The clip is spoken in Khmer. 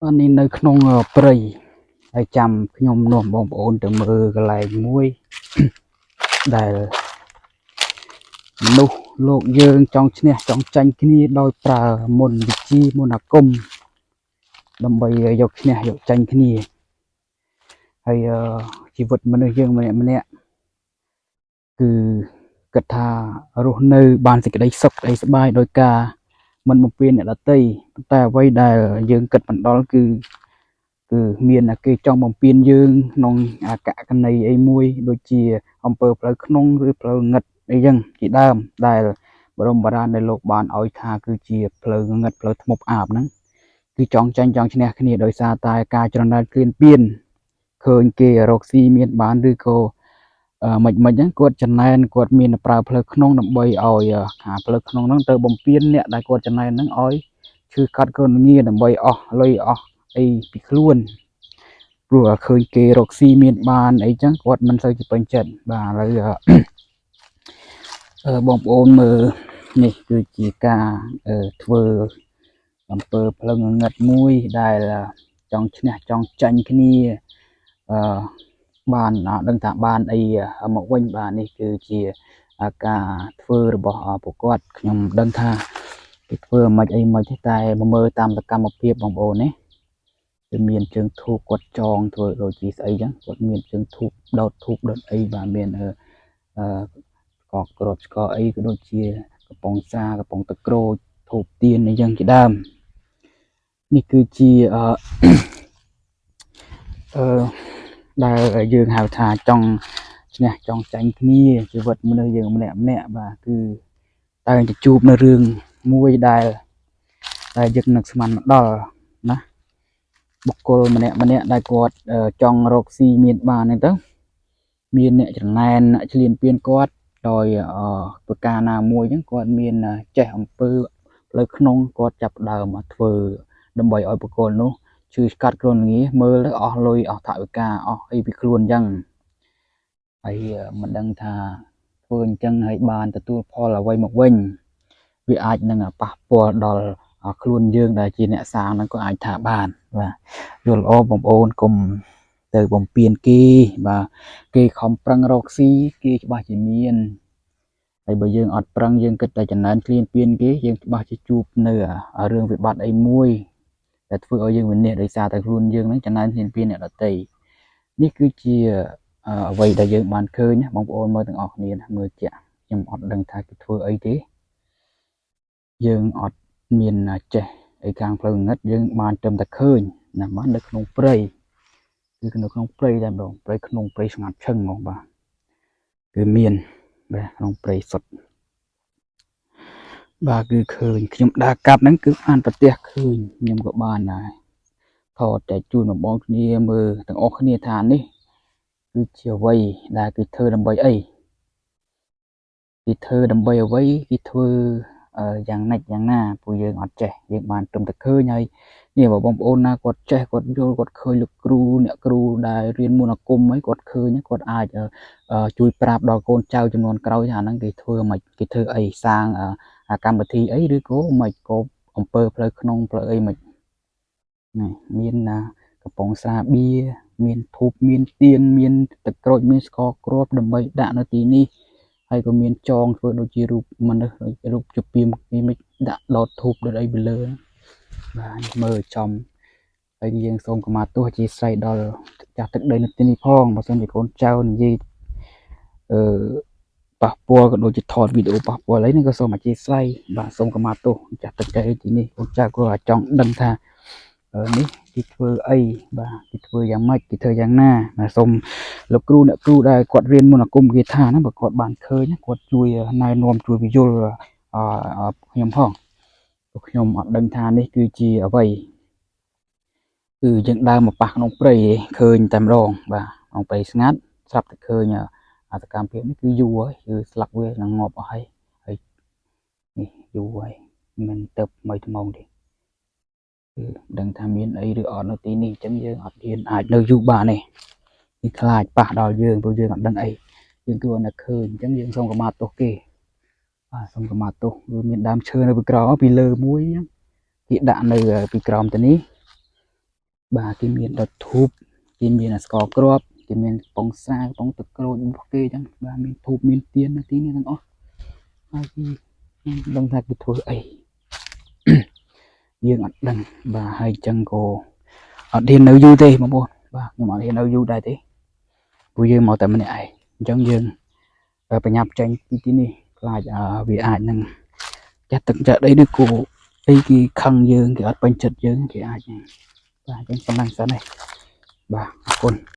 បាទនេះនៅក្នុងព្រៃហើយចាំខ្ញុំនាំបងប្អូនទៅមើលកន្លែងមួយ ដែលមនុស្សលោកយើងចង់ឈ្នះចង់ចាញ់គ្នាដោយប្រើមន្តវិជ្ជាមន្តអាគមដើម្បីយកឈ្នះយកចាញ់គ្នាហើយជីវិតមនុស្សយើងម្នាក់ម្នាក់គឺគិតថារស់នៅបានសេចក្តីសុខក្តីសប្បាយដោយការមិនបំពានអ្នកដទៃប៉ុន្តែអ្វីដែលយើងគិតមិនដល់គឺ គឺមានតែគេចង់បំពេញយើងក្នុងអាកកណីអីមួយដូចជាអំពើផ្លូវក្នុងឬផ្លូវងឹតអីចឹងជាដើមដែលបរមបុរាណដែលលោកបានឲ្យថាគឺជាផ្លូវងឹតផ្លូវធ្មប់អាបហ្នឹងគឺចង់ចាញ់ចង់ឈ្នះគ្នាដោយសារតែការច្រណែនគ្លៀនពៀនឃើញគេរកស៊ីមានបានឬក៏មិនមិនហ្នឹងគាត់ចំណែនគាត់មានប្រើផ្លូវក្នុងដើម្បីឲ្យអាផ្លូវក្នុងហ្នឹងទៅបំពេញអ្នកដែលគាត់ចំណែនហ្នឹងឲ្យឈឺកាត់គ្រុនងារដើម្បីអស់លុយអស់អីពីខ្លួន ព្រោះឃើញគេរកស៊ីមានបានអីចឹងគាត់មិនសូវជាពេញចិត្តបាទឥឡូវបងប្អូនមើលនេះគឺជាការធ្វើអំពើផ្លូវងងឹតមួយដែលចង់ឈ្នះចង់ចាញ់គ្នាអឺបានដឹងថាបានអីមកវិញបាទនេះគឺជាការធ្វើរបស់ពួកគាត់ខ្ញុំដឹងថាគេធ្វើមិនអីមិនទេតែមកមើលតាមសកម្មភាពបងប្អូននេះ គឺមានជើងធូបគាត់ចងធ្វើដូចជាស្អីចឹងគាត់មានជើងធូបដោតធូបដុតអីបាទមានអឺអឺកកក្របស្ករអីក៏ដូចជាកំប៉ុងសាកំប៉ុងទឹកក្រូចធូបទៀនអីចឹងជាដើមនេះគឺជាអឺដែលយើងហៅថាចង់ឈ្នះចង់ចាញ់គ្នាជីវិតមនុស្សយើងម្នាក់ម្នាក់បាទគឺតែងតែជួបនៅរឿងមួយដែលដែលយើងនឹកស្មានមកដល់ណា បុគ្គលម្នាក់ម្នាក់ដែលគាត់ចង់រកស៊ីមានបានហ្នឹងទៅមានអ្នកចំណែនអ្នកឈ្លានពានគាត់ដោយប្រការណាមួយហ្នឹងគាត់មានចេះអំពើផ្លូវក្នុងគាត់ចាប់ផ្ដើមធ្វើដើម្បីឲ្យបុគ្គលនោះឈឺស្កាត់ខ្លួនងាមើលទៅអស់លុយអស់ថវិកាអស់អីពីខ្លួនអញ្ចឹងហើយមិនដឹងថាធ្វើអញ្ចឹងហើយបានទទួលផលអ្វីមកវិញវាអាចនឹងប៉ះពាល់ដល់ខ្លួនយើងដែលជាអ្នកសាងហ្នឹងក៏អាចថាបានបាទយល់ល្អបងប្អូនកុំទៅបំពេញគេបាទគេខំប្រឹងរកស៊ីគេច្បាស់ជាមានហើយបើយើងអត់ប្រឹងយើងគិតតែចំណែនឃ្លានពៀនគេយើងច្បាស់ជាជួបនៅរឿងវិបត្តិអីមួយដែលធ្វើឲ្យយើងវិនិច្ឆ័យដោយសារតែខ្លួនយើងហ្នឹងចំណែនឃ្លានពៀនអ្នកដទៃនេះគឺជាអ្វីដែលយើងបានឃើញបងប្អូនមើលទាំងអស់គ្នាណាមើលជាក់ខ្ញុំអត់ដឹងថាគេធ្វើអីទេយើងអត់មានចេះអីខាងផ្លូវងឹតយើងបានត្រឹមតែឃើញណាបាននៅក្នុងព្រៃគឺនៅក្នុងព្រៃតែម្ដងព្រៃក្នុងព្រៃស្ងាត់ឈឹងហ្មងបាទគឺមានបាទក្នុងព្រៃសុទ្ធបាទគឺឃើញខ្ញុំដើរកាប់ហ្នឹងគឺបានប្រទះឃើញខ្ញុំក៏បានដែរថតតែជូនបងប្អូនគ្នាមើលទាំងអស់គ្នាថានេះគឺជាអ្វីដែលគេធ្វើដើម្បីអីគេធ្វើដើម្បីអ្វីគេធ្វើយ៉ាងណេចយ៉ាងណាពួកយើងអត់ចេះយើងបានត្រឹមតែឃើញហើយនេះបើបងប្អូនណាគាត់ចេះគាត់យល់គាត់ឃើញលោកគ្រូអ្នកគ្រូដែលរៀនមន្តអាគមអីគាត់ឃើញគាត់អាចជួយប្រាប់ដល់កូនចៅចំនួនក្រោយថាហ្នឹងគេធ្វើមិនគេធ្វើអីសាងកម្មវិធីអីឬក៏មិនក៏អំពើផ្លូវក្នុងផ្លូវអីមិននេះមានណាកំប៉ុងស្រាបៀមានធូបមានទៀនមានទឹកក្រូចមានស្ករគ្រាប់ដើម្បីដាក់នៅទីនេះហើយក៏មានចងធ្វើដូចជារូបមនុស្សដូចរូបជពាមគេមិនដាក់ដោតធូបដោតអីពីលើបាទមើលចំហើយយើងសូមកម្មាទោសអធិស្ឋានដល់ចាស់ទឹកដីនៅទីនេះផងបើសិនជាកូនចៅនិយាយអឺប៉ះពាល់ក៏ដូចជាថតវីដេអូប៉ះពាល់អីហ្នឹងក៏សូមអធិស្ឋានបាទសូមកម្មាទោសចាស់ទឹកដីទីនេះកូនចៅក៏ចង់ដឹងថានេះគេធ្វើអីបាទគេធ្វើយ៉ាងម៉េចគេធ្វើយ៉ាងណាបាទសូមលោកគ្រូអ្នកគ្រូដែលគាត់រៀនមន្តអាគមគេថាហ្នឹងបើគាត់បានឃើញគាត់ជួយណែនាំជួយពន្យល់ខ្ញុំផងព្រោះខ្ញុំអត់ដឹងថានេះគឺជាអ្វីគឺយើងដើរមកប៉ះក្នុងព្រៃឃើញតែម្ដងបាទក្នុងព្រៃស្ងាត់ស្រាប់តែឃើញអាសកម្មភាពនេះគឺយូរហើយគឺស្លាប់វានឹងងាប់អស់ហើយហើយនេះយូរហើយមិនទៅមួយថ្មងទេគឺដឹងថាមានអីឬអត់នៅទីនេះអញ្ចឹងយើងអត់ហ៊ានអាចនៅយូរបានទេគឺខ្លាចប៉ះដល់យើងព្រោះយើងអត់ដឹងអីយើងគ្រាន់តែឃើញអញ្ចឹងយើងសូមកម្មាទោសគេបាទសូមកម្មាទោសវាមានដើមឈើនៅពីក្រោមពីលើមួយអញ្ចឹងគេដាក់នៅពីក្រោមទៅនេះ បាទគេមានដុតធូបគេមានស្ករគ្រាប់គេមានកំប៉ុងស្រាកំប៉ុងទឹកក្រូចរបស់គេអញ្ចឹងបាទមានធូបមានទៀននៅទីនេះទាំងអស់ហើយគេខ្ញុំមិនដឹងថាគេធ្វើអី យើងអត់ដឹងបាទហើយអញ្ចឹងក៏អត់ហ៊ាននៅយូរទេបងប្អូនបាទខ្ញុំអត់ហ៊ាននៅយូរដែរទេព្រោះយើងមកតែម្នាក់ឯងអញ្ចឹងយើងប្រញាប់ចេញពីទីនេះខ្លាចអឺវាអាចនឹងចាក់ទឹកចាក់ដីឬក៏អីគេខឹងយើងគេអត់ពេញចិត្តយើងគេអាចនឹងបាទអញ្ចឹងប៉ុណ្ណឹងសិនហើយបាទអរគុណ។